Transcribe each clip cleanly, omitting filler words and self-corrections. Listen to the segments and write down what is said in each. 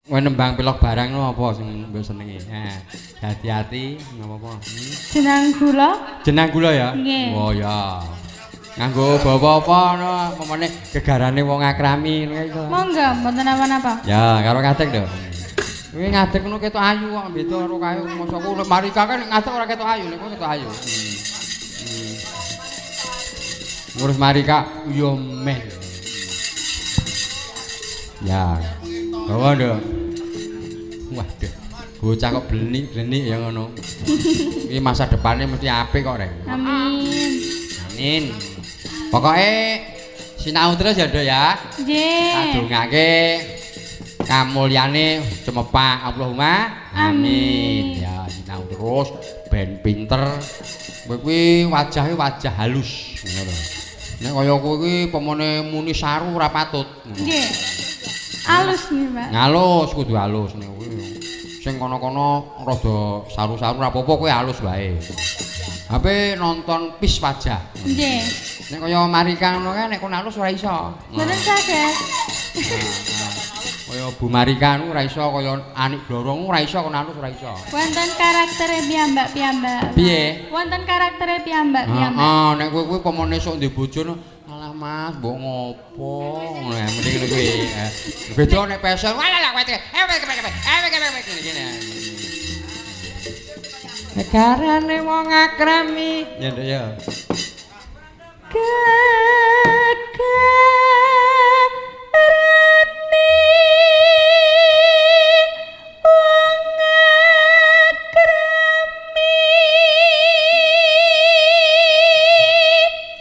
Kowe nembang pilok barang lho apa sing mbok senengi? Ha, hati-hati ngapa-apa. Jenang gula. Jenang gula ya? Nggih. Oh ya. Nganggo bawa apa ngono, pemene gegarane wong akrami ngono iso. Monggo, mboten napa-napa. Ya, karo ngadeg lho. Kuwi ngadeg ngono ketok ayu kok beda karo kae mosokku nek Marika kan ngadeg ora ketok ayu, nek kowe ketok ayu. Ngurus Marika yo meh. Ya. Bawa nduk. Waduh, bocah kok blenik-blenik ya ngono. Iki masa depannya mesti apik kok, Reng. Amin. Amin. Pokoke sinau terus ya, Nduk ya. Nggih. Kadungake kamulyane cemepak Allahumma amin. Ya, sinau terus ben pinter. Kowe kuwi wajahe wajah halus ngono lho. Nek kaya kowe kuwi pemone muni saru ora patut. Nggih. Halus nggih, Pak. Halus, kudu halus nek kuwi. Sing kono-kono rada saru-saru ora apa-apa kowe halus wae. Ape nonton pis wajah. Nggih. Nek kaya Marika ngono kae nek kono halus ora iso. Mboten saged. Kaya Bu Marika ngono ora iso, kaya Anik Blorong ora iso kono halus ora iso. Wonten karaktere piyambak-piyambak. Piye? Wonten karaktere piyambak-piyambak. Heeh, nek kowe kuwi pemone sok ndek bojo alah Mas, mbok ngopo ngono ya mending ngono kuwi. Beda nek pesel, walah kowe ngene. Negarane wong akrami. Ya nduk ya. Gegarane wong akrami.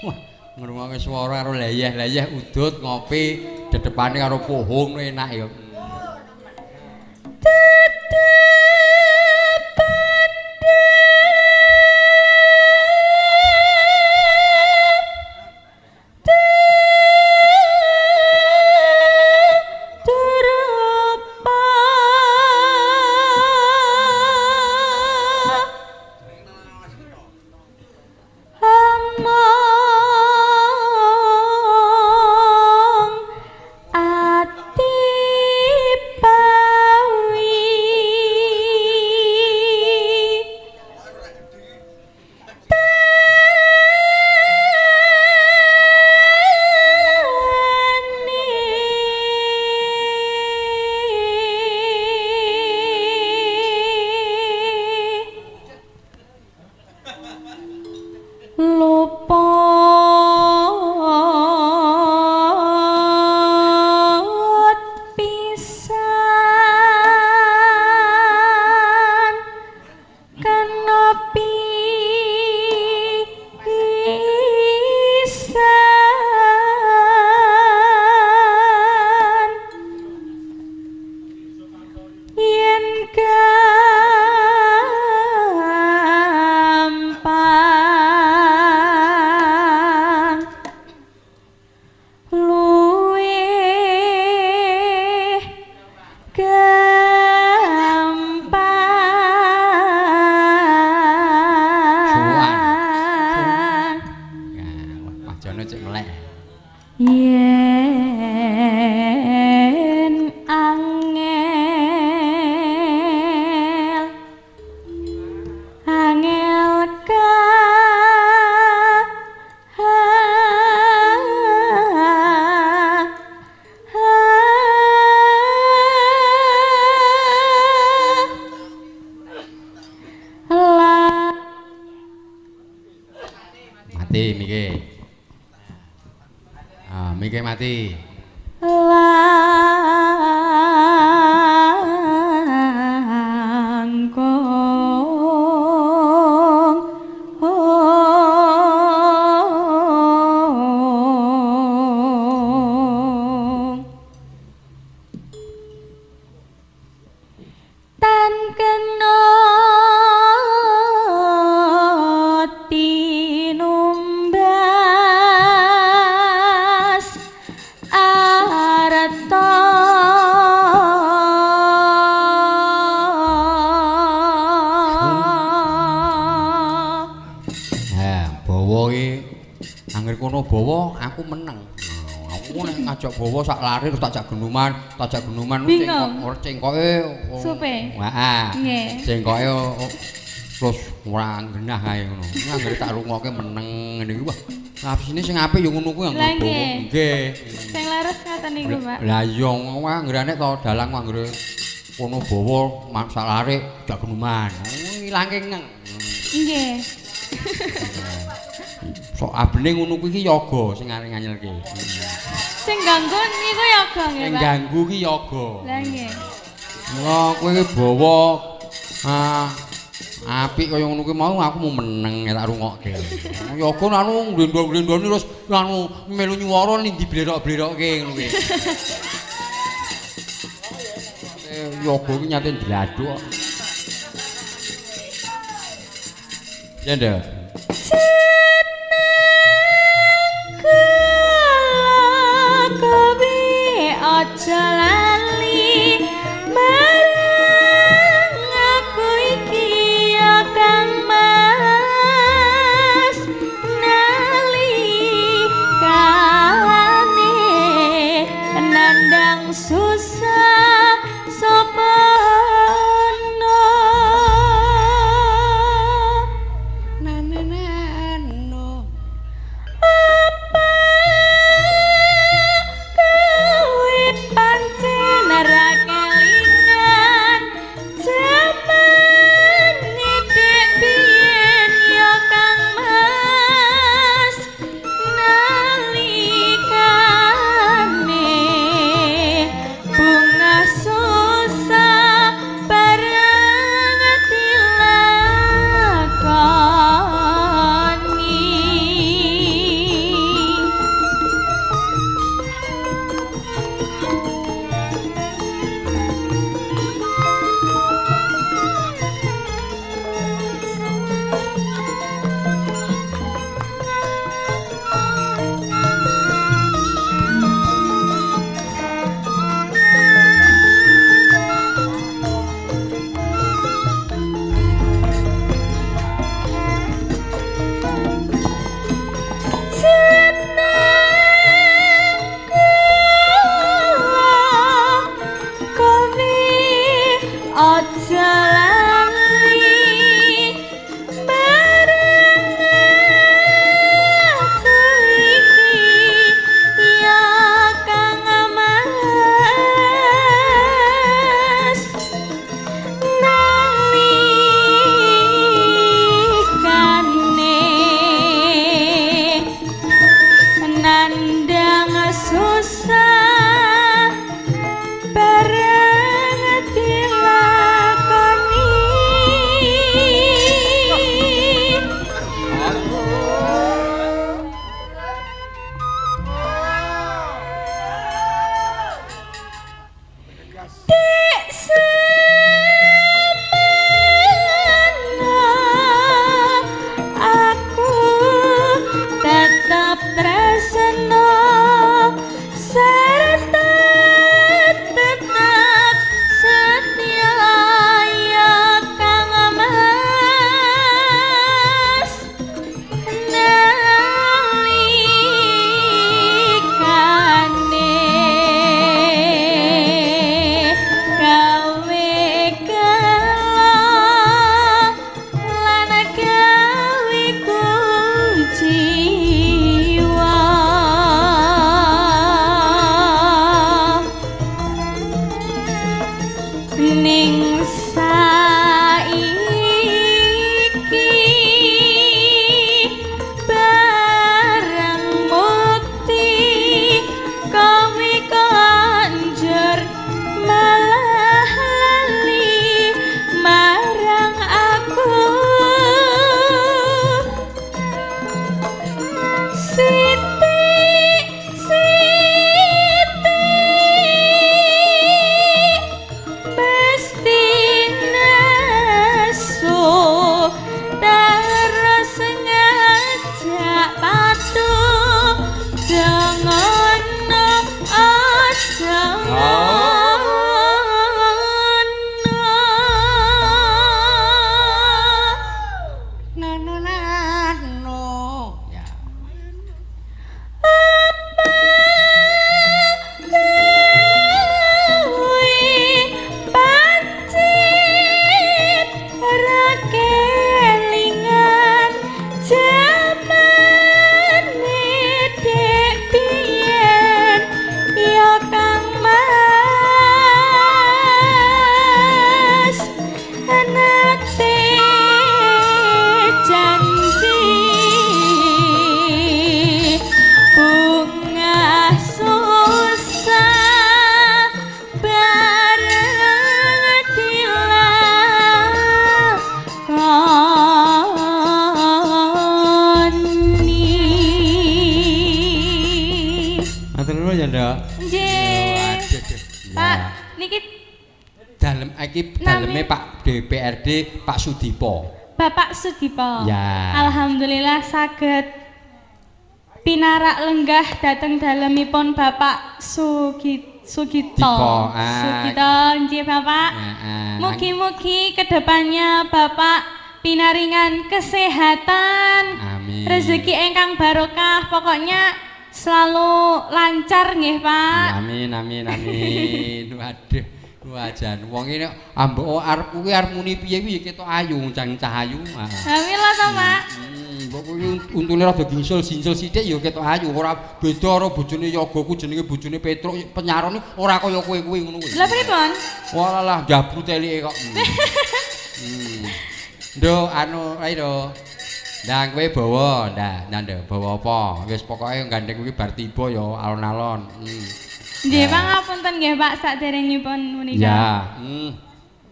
Wah, ngrungokke swara karo leyeh-leyeh udut ngopi dedepane karo pohong enak ya. Luput pisan kena pisan yen gampang luwih gampang. Ya, wajane cek melek. Yen angel angel ka la Mati mike. Ah, mike mati. Langkung tan kena tinumbas arta. Ha, bawa iki angger kono bawa aku meneng. Aku nek ngajak bawa sak lari terus tak jak genuman, tak jak genuman cengkok cengkoke supe. Heeh. Nggih. Cengkoke terus ora genah kae ngono. Anggere tak rungokke meneng ngene iki wah. Nafsine sing apik ya ngono kuwi Lah anggo nggih. Nggih. Sing leres ngoten niku, Pak. Lah iya anggere nek to dalang anggere kono bawa sak lari jak genuman. Ilangke ngeng. Nggih. Sok abene ngono kuwi iki yoga sing arep nganyelke. Sing ganggu niku yoga nggih, Sing Pak. ganggu ki yoga. Lah nggih. Mula kowe iki bawa apik kaya ngono kuwi mau aku mau meneng tak rungokke. Yoga anu glendho-glendhone terus anu melu nyuwara ning diblerok-blerokke ngono kuwi. Yoga ki nyate ndladuk kok. Ya ndak. Kowe aja lali marang aku iki ya Kang Mas nalikane nandang susah sapa ana. Nanenano. Apa kowe pancen ra kelingan jaman dek biyen ya Kang Mas nalikane bunga susah bareng dilakoni. Seneng kula kowe aja lali marang aku iki ya Kang Mas nalikane nandang susah bareng dilakoni. Dek semana aku tetap tresno serta tetap setia ya Kang Mas nalikane gawe gelo lan gawe kuciwa. Ning saiki barang bukti kowe konjur malah lali marang aku. Siti siti mesti Dalem iki daleme Pak DPRD Pak Sudipo. Bapak Sudipo. Ya. Alhamdulillah saged pinarak lenggah dateng dalemipun Bapak Sugito. Sugito nggih Bapak. Mugi-mugi kedepannya Bapak pinaringan kesehatan. Amin. Rezeki ingkang barokah, pokoknya selalu lancar nggih Pak. Amin amin amin. Waduh. Wah jan wong iki ambek arep kuwi arep muni piye kuwi ya ketok ayu cang cah ayu. Amin lho to Pak. Mbok kuwi untune rada gingsul-gingsul sithik ya ketok ayu, ora beda karo bojone yogaku jenenge bojone Petruk penyarone ora kaya kowe kuwi ngono kuwi. Lha pripun? Walah jabru telike kok. Nduk anu ae to. Ndang kowe bawa, ndak ndang bawa apa? Wis pokoke gandeng kuwi bar tiba ya alon-alon. Nggih, Pak, ngapunten nggih, Pak, saderengipun menika. Ya.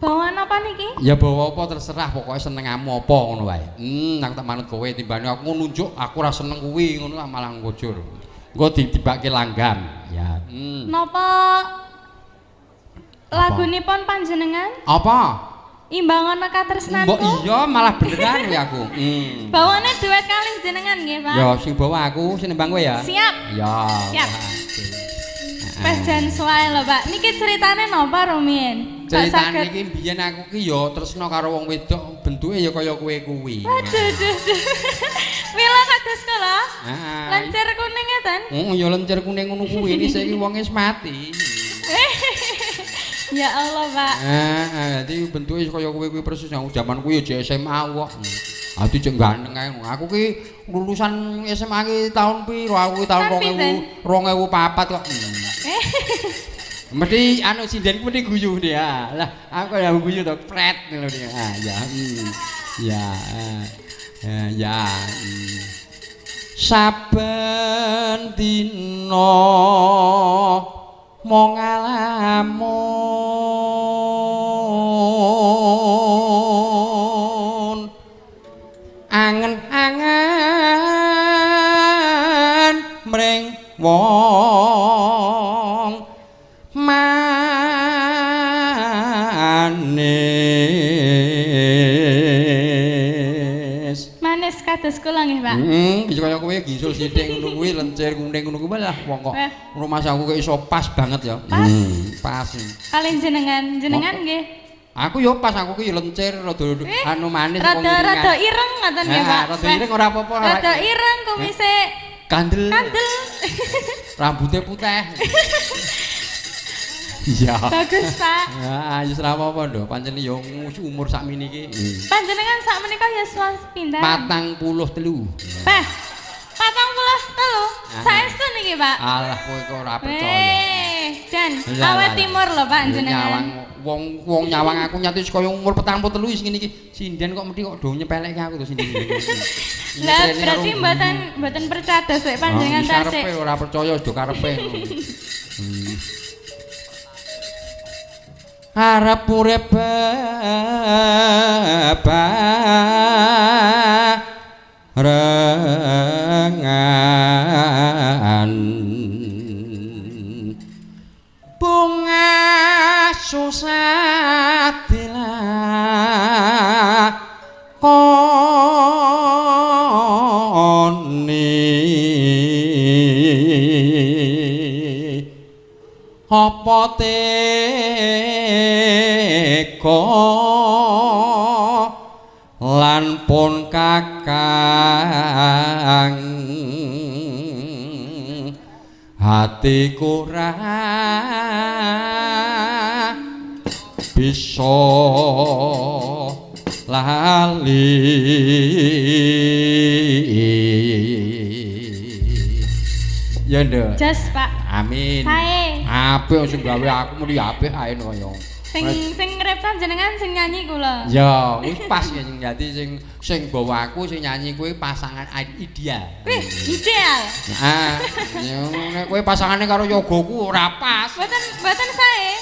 Bawa napa niki? Ya bawa apa terserah, pokoke senengamu apa ngono wae. Aku tak manut kowe timbane aku nunjuk aku ora seneng kuwi ngono malah ngojur. Engko ditibake langgam. Ya. Napa lagunipun panjenengan? Apa? Imbangono katresnanku. Mbok iya malah beneran kuwi aku. Bawane duet kalih jenengan nggih, Pak. Ya sing bawa aku, sing nembang kowe ya. Siap. Ya. Siap. Wes jan suwae lho, Pak. Niki ceritane napa rumiyin? Ceritane iki mbiyen aku ki ya tresna karo wong wedok bentuke ya kaya kowe kuwi. Waduh, duh, duh. Mila kados kula. Lencir kuning ngeten. Heeh, ya lencir kuning ngono kuwi. Ini saiki wong wis mati. Ya Allah, Pak. Heeh, dadi bentuke kaya kowe kuwi persis aku jaman kuwi ya SMA kok. Ati cek ganteng kae. Aku ki lulusan SMA ki tahun piro? Aku ki tahun 2004 kok. Mesti anu sindenku mesti guyu dia. Lah aku ya guyu to, pret ngono dia. Ah ya. Ya. Ya. Saben dina mung ngalamun angen-angen mring wong manis. Manis kados kula nggih, Pak. Bisa kaya kowe gisul sithik ngono kuwi, lencir kuning ngono kuwi lah wong kok rumah aku kok iso pas banget ya. Pas. Pas. Kalih jenengan, jenengan nggih. Aku yo pas, aku ki lencir rada anu manis wong iki. Rada ireng ngoten nggih, Pak. Rada ireng ora apa-apa. Rada ireng kumise kandel. Kandel. Rambutnya putih. Iya. Bagus, Pak. Ya, wis ora apa-apa, Nduk. Pancen yo umur sakmene iki. Panjenengan sakmenika ya pinten? 43. Peh. 43. Saestu niki, Pak. Alah, kowe kok ora percaya. Jan, awet timur lho, Pak, jenengan. Nyawang wong nyawang aku nyati kaya umur 43 wis ngene iki. Sinden kok mesti kok do nyepelekke aku to sinden. Lah berarti mboten percados lek panjenengan tasik. Karepe ora percaya do karepe. Arep urip barengan bunga susah dilakoni apa teka lan pun kakang hatiku ra bisa lali. Ya nduk. Jos, Pak. Amin. Sae. Apik sing gawe aku muni apik ae kaya. Sing ngrepta jenengan sing nyanyi kula. Ya, wis pas ya sing dadi sing bawa aku sing nyanyi kuwi pasangan ideal. Wih, ideal. Heeh. Nek kowe pasangane karo yogaku ora pas. Mboten sae.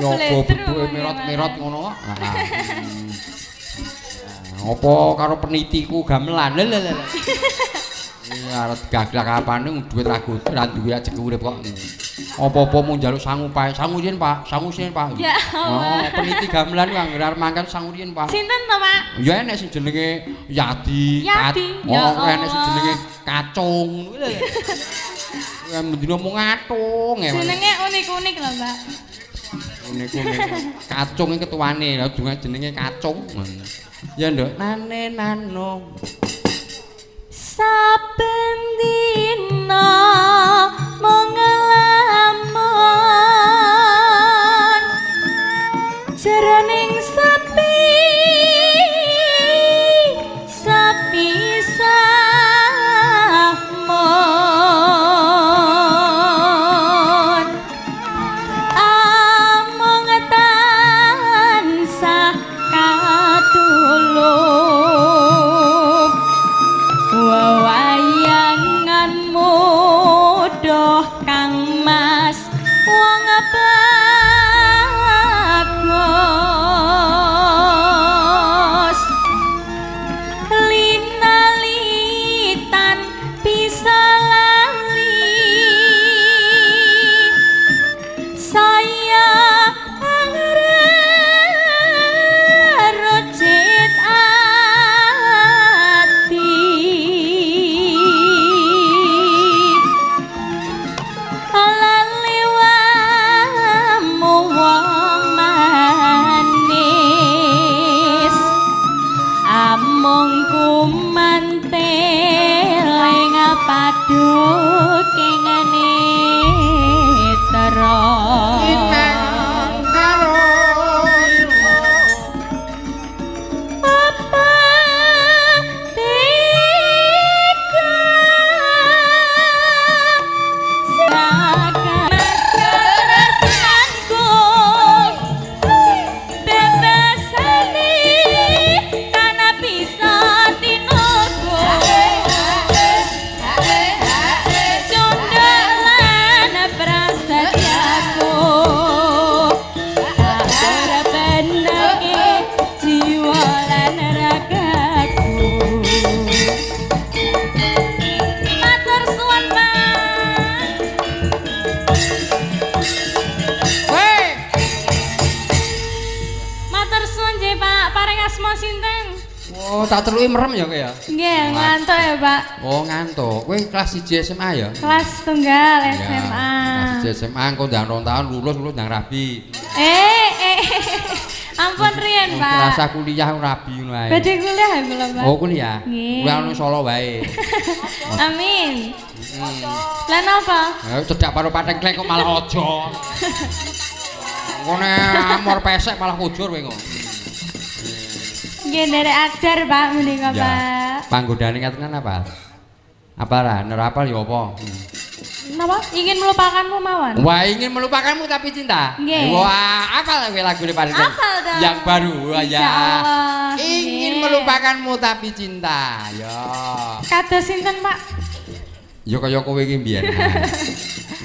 Yoga bentuke merot-merot ngono kok. Heeh. Apa karo penitiku gamelan. Lha lha. Iya, arep gaglak apane duit ra duwe ajeng urip kok. Apa-apa mung njaluk sangu pae. Sangu riyen, Pak. Sangu riyen, Pak. Ya Allah. Oh, peniti gamelan ku anggere arep mangkat sangu riyen, Pak. Sinten to, Pak? Ya enek sing jenenge Yadi. Yadi. Oh, enek sing jenenge Kacung. Ya mendino mung ngatung. Jenenge unik-unik lho, Pak. Unik-unik. Kacung iki ketuane, lha jenenge Kacung. Ya, Nduk. Nane nano. Saben dina mung nglamun jroning sepi sepi samon amung tansah katulung wayangan mudoh Kang Mas wong bagus linalitan bisa lali saya angrucit ati laliwamu wong manis amung kumanteling paduking netra apa tega silakan keresanku bebasane kana bisa tinuku cundalan prasetyaku tak berbenake jiwa lan ragaku. Matur suwun, Pak. Hei. Matur suwun nggih, Pak. Paring asma sinten? Oh, tak teluki merem ya kowe ya? Nggih, ngantuk ya, Pak. Oh, ngantuk. Kowe kelas 1 SMA ya? Kelas tunggal SMA. Kelas 1 SMA engko ndang 2 tahun lulus ndang rabi. Eh. Ampun riyen, Pak. Rasa kuliah rabi ngono ae. Badhe kuliah ya kula, Pak. Oh, kuliah. Nggih. Kuliah nang Solo wae. Amin. Lah napa? Eh, cedak karo patengklek kok malah aja. Engko nek amor pesek malah kujur kowe engko. Nggih, nderek ajar, Pak, menika, Pak. Panggodane ngatenan apa? Apa ra? Nek apal ya apa? Napa? Ingin melupakanmu mawon. Wah, ingin melupakanmu tapi cinta. Nggih. Wah, apal kowe lagune Pak Ridwan? Apal dong. Yang baru. Wah, ya. Insyaallah. Ingin Nggih. melupakanmu tapi cinta. Ya. Kados sinten, Pak? Ya kaya kowe iki mbiyen.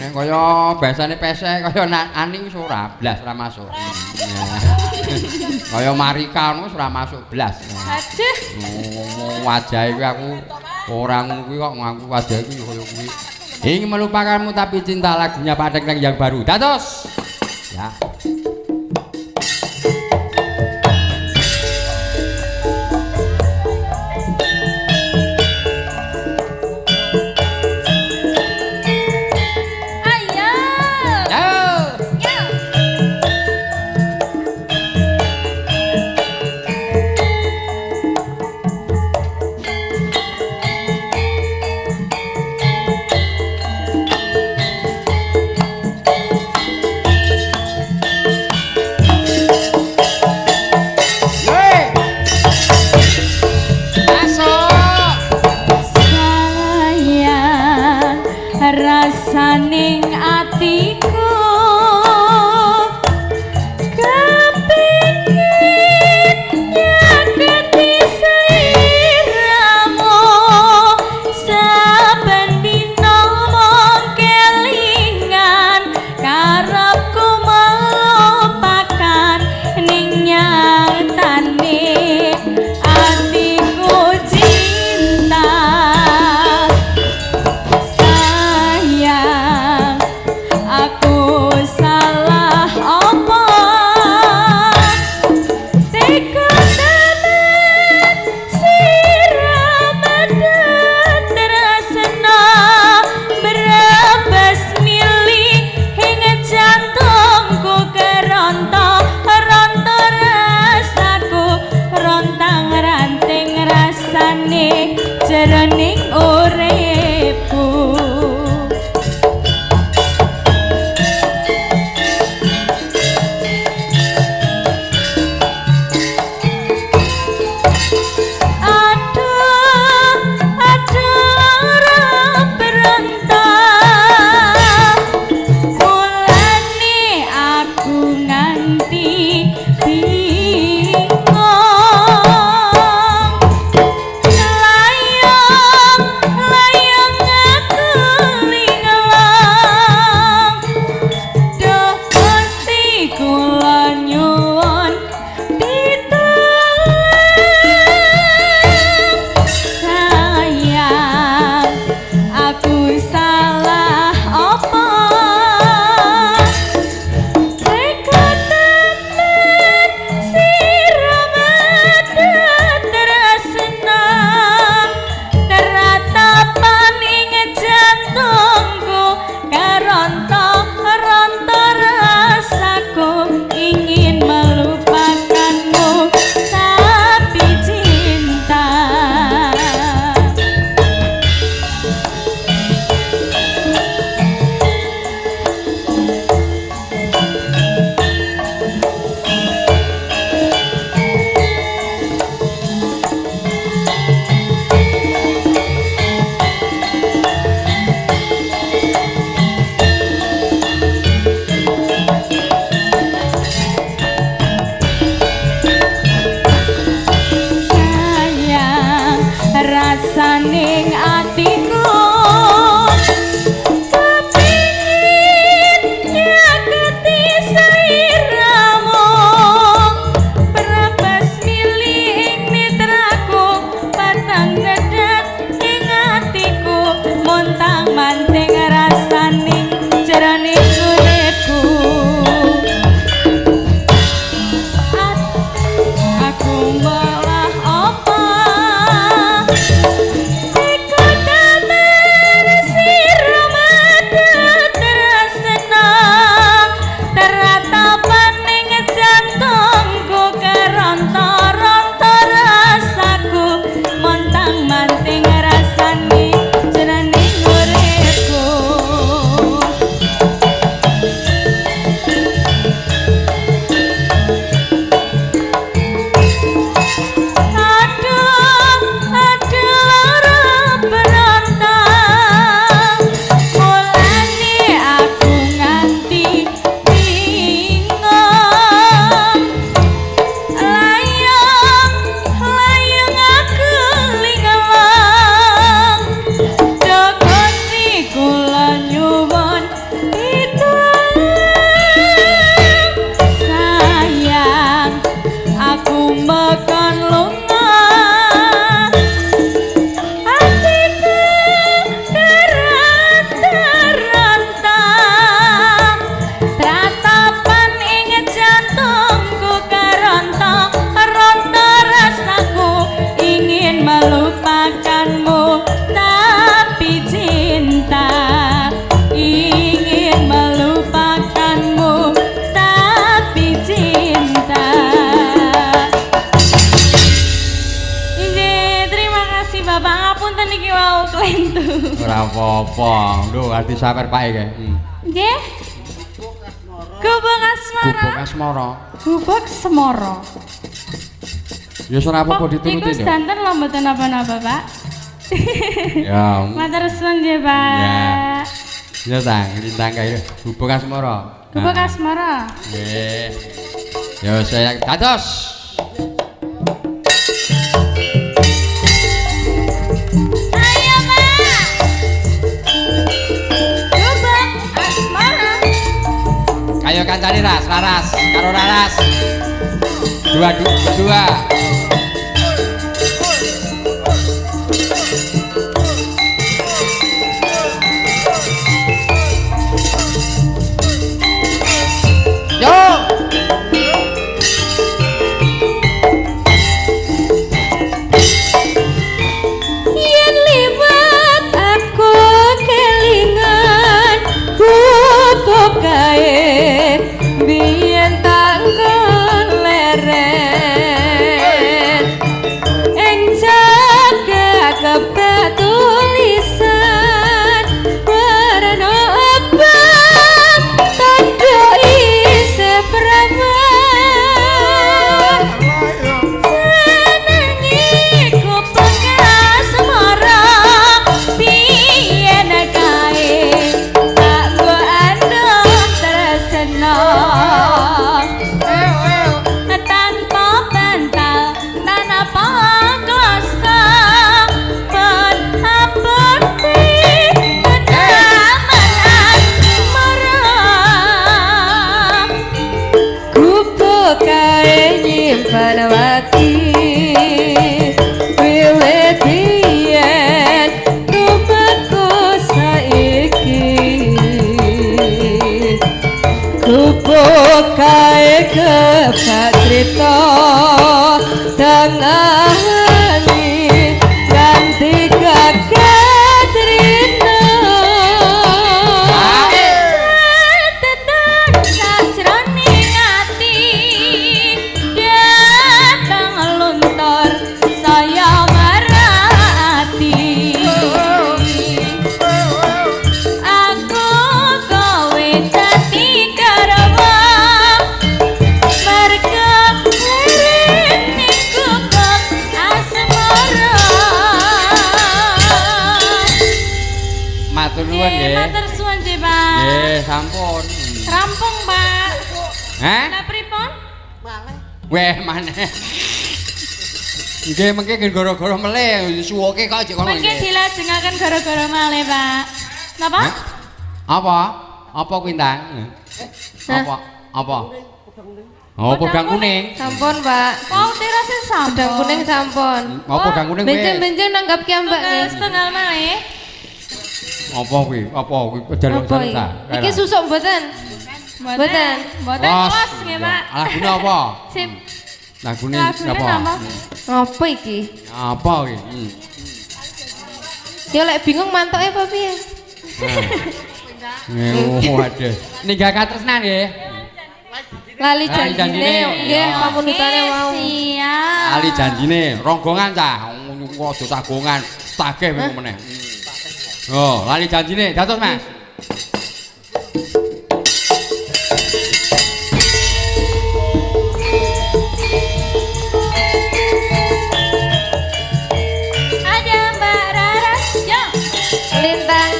Nek kaya bahasane pesek kaya ani wis ora blas ora masuk. Kaya Marika ngono wis ora masuk blas. Aduh. Wajahe kuwi aku ora ngono kuwi kok ngaku wajahe kuwi kaya kuwi. Ingin melupakanmu tapi cinta lagunya Pak Teng yang baru. Dados. Ya. Ayo. Yo. Yo. Mekon lunga atiku keronta-ronta, tratapan ing jantungku keronta-ronta, rasaku ingin melupakanmu tapi cinta, ingin melupakanmu tapi cinta. Inggih, terima kasih Bapak. Ngapunten iki wau klentu. Ora apa-apa. Lho, arti sawer Pak iki. Nggih. Gubuk Asmara. Gubuk Asmara. Gubuk Semara. Ya ora apa-apa dituruti. Niku sedanten lho mboten napa-napa, Pak. Ya. Matur suwun nggih, Pak. Ya tang, lintang kae Gubuk Asmara. Gubuk Asmara. Nggih. Ya saya dados. Ayo, Pak. Gubuk Asmara. Ayo kancane Ras, Laras, karo Raras. Dua dua. Yo. Yen liwat aku kelingan gubuk kae biyen tanggon leren ing jaga kebatulisan warna abang tandha isih prawan. Jenenge Gubuk Asmara biyen kae tak nggo andong tresna, tanpa bantal tanpa kloso pun abot tenaman asmara. Gubuk kae nyimpen wati wiwit biyen tumeku saiki. Gubuk kae kebak crita tengahani ganti kaget rina. Catetan sajroning ati dateng luntur saya marati. Aku kowe dadi garwa merga leren ning Gubuk Asmara. Matur nuwun nggih. Matur suwun nggih, Pak. Nggih, sampun. Rampung, Pak. Hah? Lah pripun? Weh, maneh. Nggih, mengke nggih gara-gara melih suwoke kok jek kono Mengke nggih. dilajengaken gara-gara malih, Pak. Napa? Hah? Apa? Apa kuwi, Tang? Apa? Apa? Oh, podang kuning. Sampun, Pak. Wau tirase sampun. Podang kuning sampun. Oh, podang kuning kuwi. Benjing-benjing nanggap ki mbak Tunggal nggih. setunggal malih. Apa kuwi? Apa kuwi jaluk Apa iki? ta? Iki susuk mboten? Mboten. Mboten los nggih, Pak. Lagune apa? Sip. Lagune Lagune apa? napa? Apa iki? Apa iki? Ya lek bingung mantoke apa piye? Oh, waduh. Ninggal katresnan nggih. Lali Lali janjine janjine. nggih pamundutane wau. Siap. Ali janjine ronggongan cah. Ngono aja tagongan, tagih mengko meneh. Oh, lali janjine. Dados, Mas. Ada Mbak Raras. Yo. Lintang.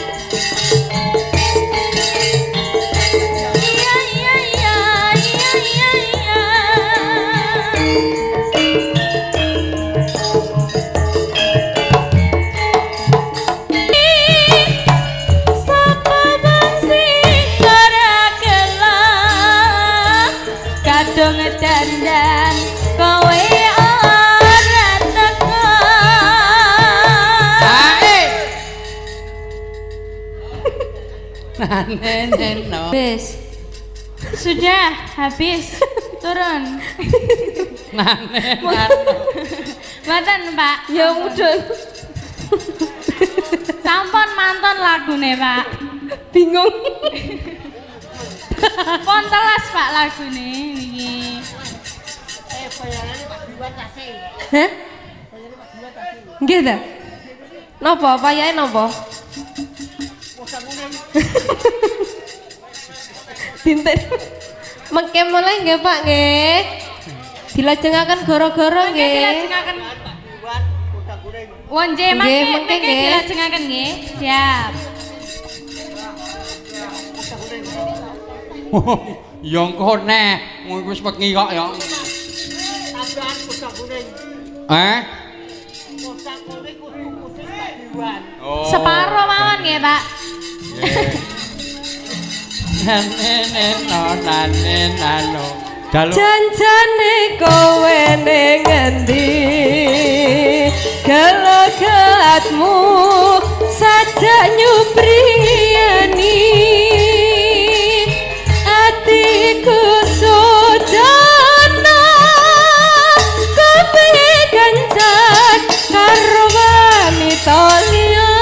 Iya iya iya iya iya iya. Sapa wong sing ora gelem kadung dandan kowe. Nane. Wis. Sudah habis. Turun. Nane. Mboten, Pak. Ya mudhun. Sampun manton lagune, Pak. Bingung. Pun telas, Pak, lagune niki. Hah? Nggih ta? Napa payahe napa? Dinten. Mengke mulai nggih, Pak nggih. Dilajengaken goro-goro nggih. Dilajengaken. Wonje mangke mangke dilajengaken nggih. Siap. Ya engko neh, wis wengi kok ya. Tambahan podang kuning. Eh? Podang kuning kudu khusus Pak Diwan. Oh. Separo mawon nggih, Pak. Janjane kowe ning ngendi? Gelagatmu sajak nyupriyani. Atiku sojana kowe kencan karo wanita liya.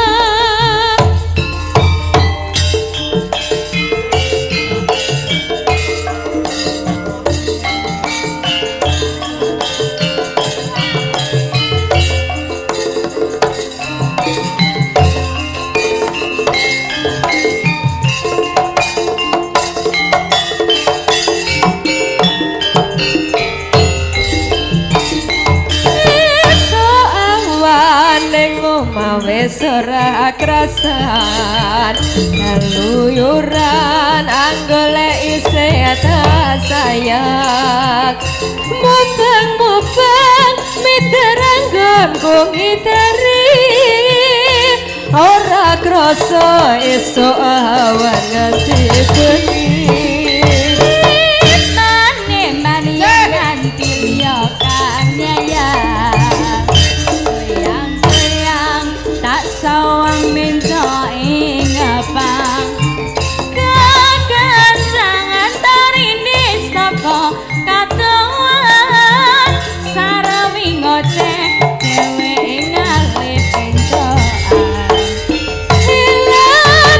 Wis ora krasan keluyuran anggoleki sehat sayang. Mubeng-mubeng miteranggonku ngiteri ora krasa esuk awan nganti bengi. Mane-mane nganti liya kang nyayang. Sawang minta ing ngepang kekencangan tarine saka katuan sarawi ngoceh dhewe ing ngalih pencoan. Ila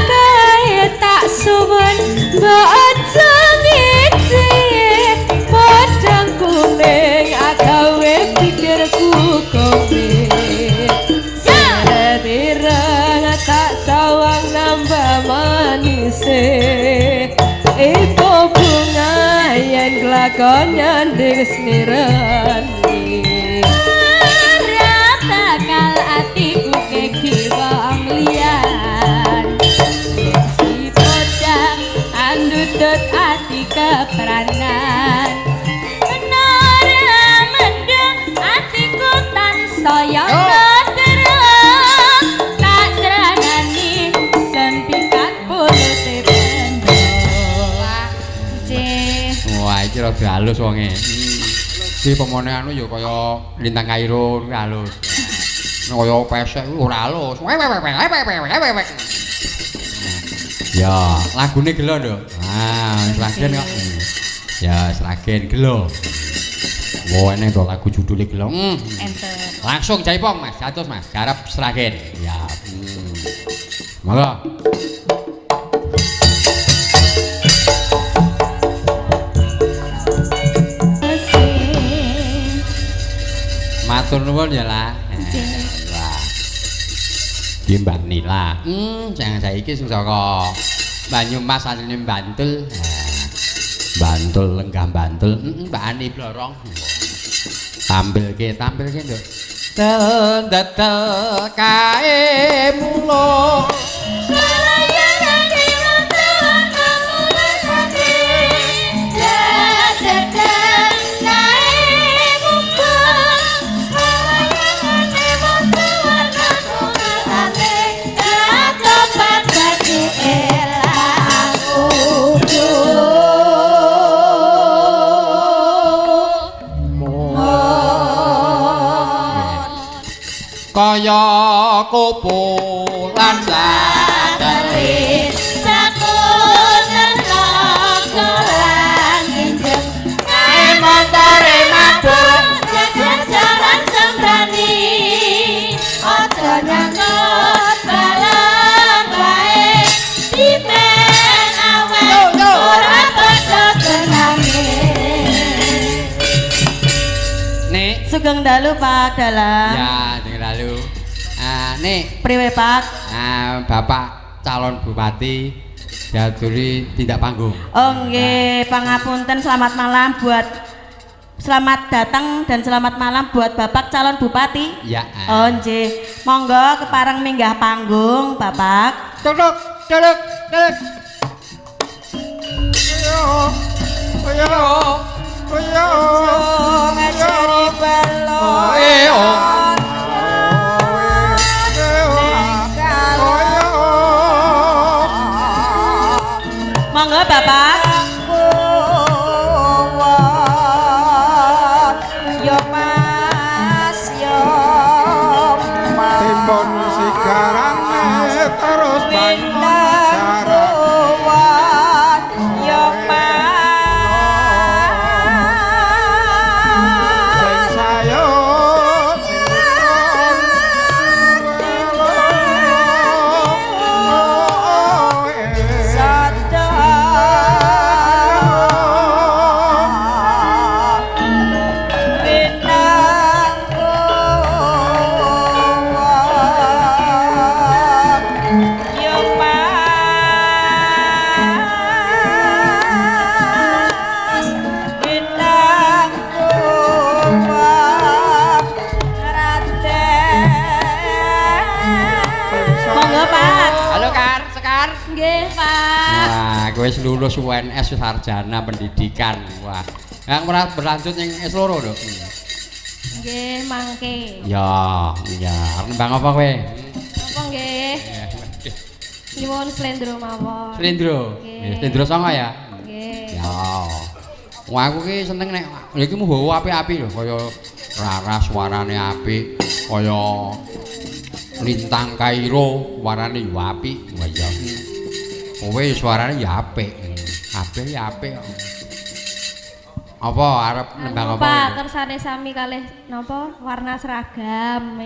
kae tak suwun mbok aja ngece podang kuning agawe pikirku kowe. Ireng tak sawang nambah manise iku bunga yen kelakon nyanding slirani. Ora bakal atiku keki wong liyan si podang andutut ati kepranan. Ora mendeng atiku tansaya iki rada halus wonge. Iki pemone anu ya kaya Lintang Kairo kuwi halus. Nek kaya pesek kuwi ora halus. Ya, lagune gelo, Nduk. Ah, Sragen kok. Ya, Sragen gelo. Wah, eneng to lagu judule gelo. Enten. Langsung jaipong, Mas. 100, Mas. Garap Sragen. Ya. Monggo. Matur nuwun ya lah. Wah. Iki Mbak Nila. Sing saiki sing saka Banyumas asline Bantul. Bantul lenggah Bantul. Mbak Ani Blorong. Tampilke, tampilke, Nduk. Del dedel kae mulo. Kaya kupu lan satelit saku Nek. Sugeng dalu Pak Dalang. Ya, sugeng dalu. Nek. Priwe Pak? Bapak calon bupati diaturi tindak panggung. Oh nggih, pangapunten, selamat malam buat, selamat datang dan selamat malam buat Bapak calon bupati. Ya. Oh nggih. Monggo kepareng minggah panggung Bapak. Duduk, duduk, duduk. Yo, yo, yo. Ngajari balon. Monggo Bapak. Yo Mas yo Mas. Timbon sigarane terus Bintang yo Mas. Sing sayur sing Monggo Pak. Halo Kar, Sekar. Nggih, Pak. Wah, kowe wis lulus UNS sarjana pendidikan. Wah. Yang ora berlanjut ning S2 lho. Nggih, mangke. Ya, iya. Arep nembang apa kowe? Apa nggih? Nyuwun slendro mawon. Slendro. Nggih. Slendro songo ya? Nggih. Ya. Wah, aku ki seneng nek lha iki mung apik-apik lho, kaya Rara suarane apik, kaya Lintang Kairo warane yo apik. Wah iya. Kowe suarane ya apik. Kabeh ya apik kok. Apa arep nembang apa? Pak, kersane sami kalih napa warna seragam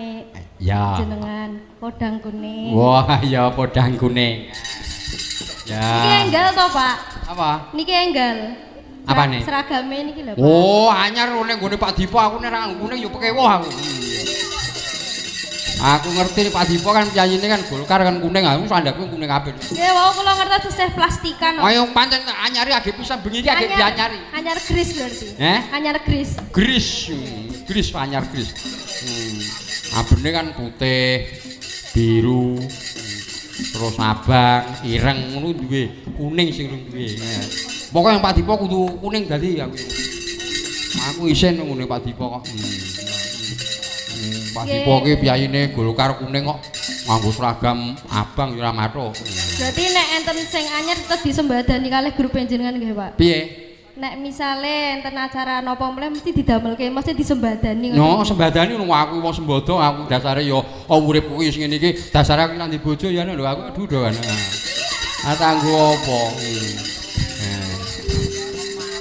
Ya. jenengan podang kuning. Wah, ya podang kuning. Ya. Niki enggal to, Pak? Apa? Niki enggal. Apane? Seragame niki lho, Pak. Oh, anyar ning nggone Pak Dipo aku nek ra kuning ya pekewuh aku. Aku ngerti nek Pak Dipo kan piyayine kan Golkar kan kuning, aku sandakku kuning kabeh. Nggih, wau kula ngertos tesih plastikan. Ayo pancen anyari age pisan bengi iki age dianyari. Anyar gris berarti. Eh? Anyar gris. Gris, gris anyar gris. Abene kan putih, biru, terus abang, ireng ngono duwe, kuning sing rung duwe. Pokoke yang Pak Dipo kudu kuning dadi aku. Aku isin ngene Pak Dipo kok. Pak Dipo ki piyayine Golkar kuning kok nganggo seragam abang ya ora mathuk. Berarti nek enten sing anyar tetep disembadani kalih grup panjenengan nggih, Pak? Piye? Nek misale enten acara napa mleh mesti didamelke, mesti disembadani. No, sembadani ngono aku wong sembodo, aku dasare ya urip kuwi wis ngene iki, dasare aku nang bojo ya lho aku aduh do kan. Ah tanggo apa?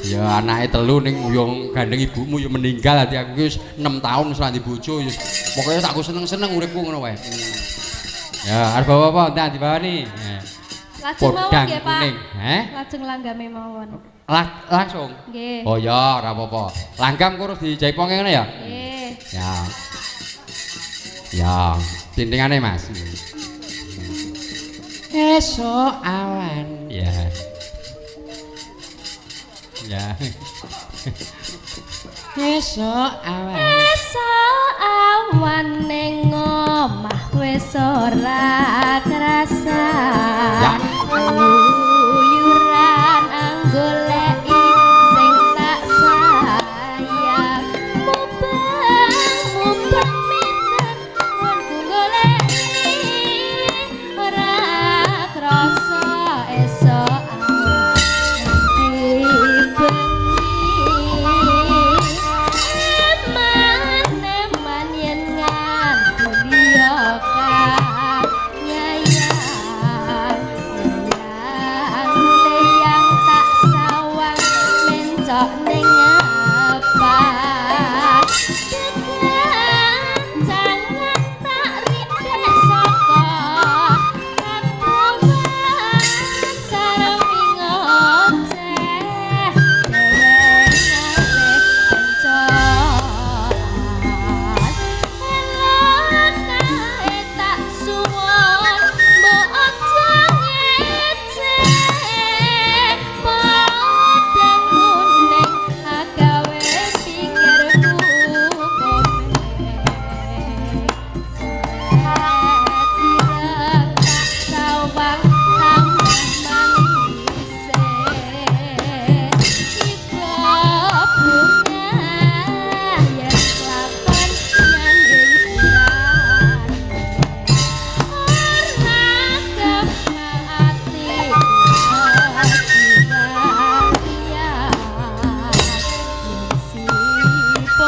Ya anake telu ning yo gandeng ibumu yo meninggal ati aku wis 6 tahun wis ra ndek bojo wis pokoke tak seneng-seneng uripku ngono wae. Ya arep bawa apa entar dibawani. Lajeng mawon nggih Pak. Heh? Lajeng langgame mawon. Langsung. Nggih. Oh ya ora apa-apa. Langgam ku terus dijaiponge ngono ya? Nggih. Ya. Ya, tintingane Mas. Esuk awan. Ya. Ya. Esuk awan. Esuk awan ning omah wis ora krasa. Ya. Uyuran anggoleki sing tak sayang. Mubeng-mubeng minten nggonku goleki ora krasa esuk awan. Eman-eman yen nganti liya kanyang.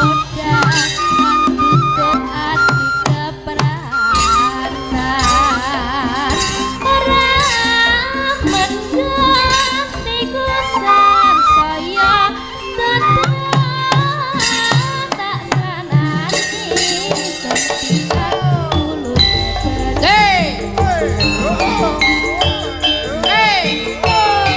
Podang tutut ati kepratan ora mendem niku sansaya tetep tak sanani setiap kulut. Hey! Hey! Hey!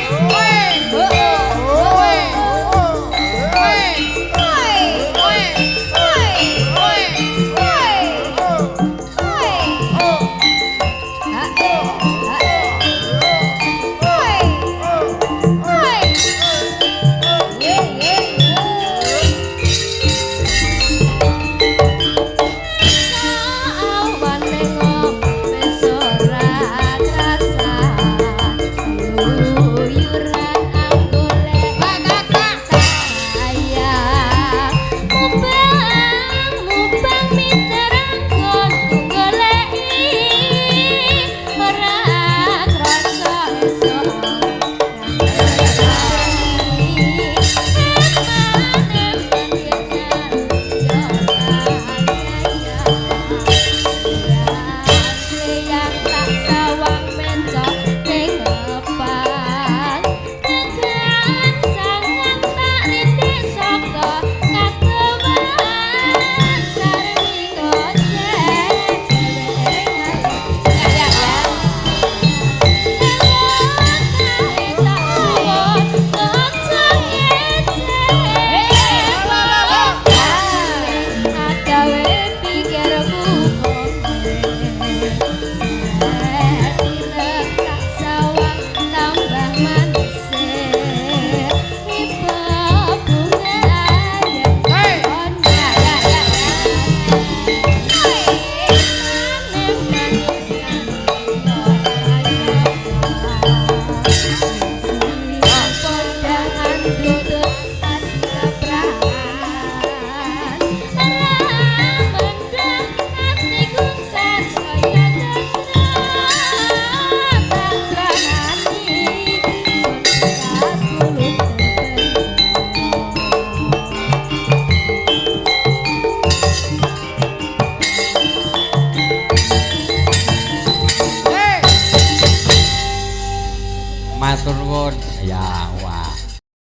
Matur nuwun. Ya, wah.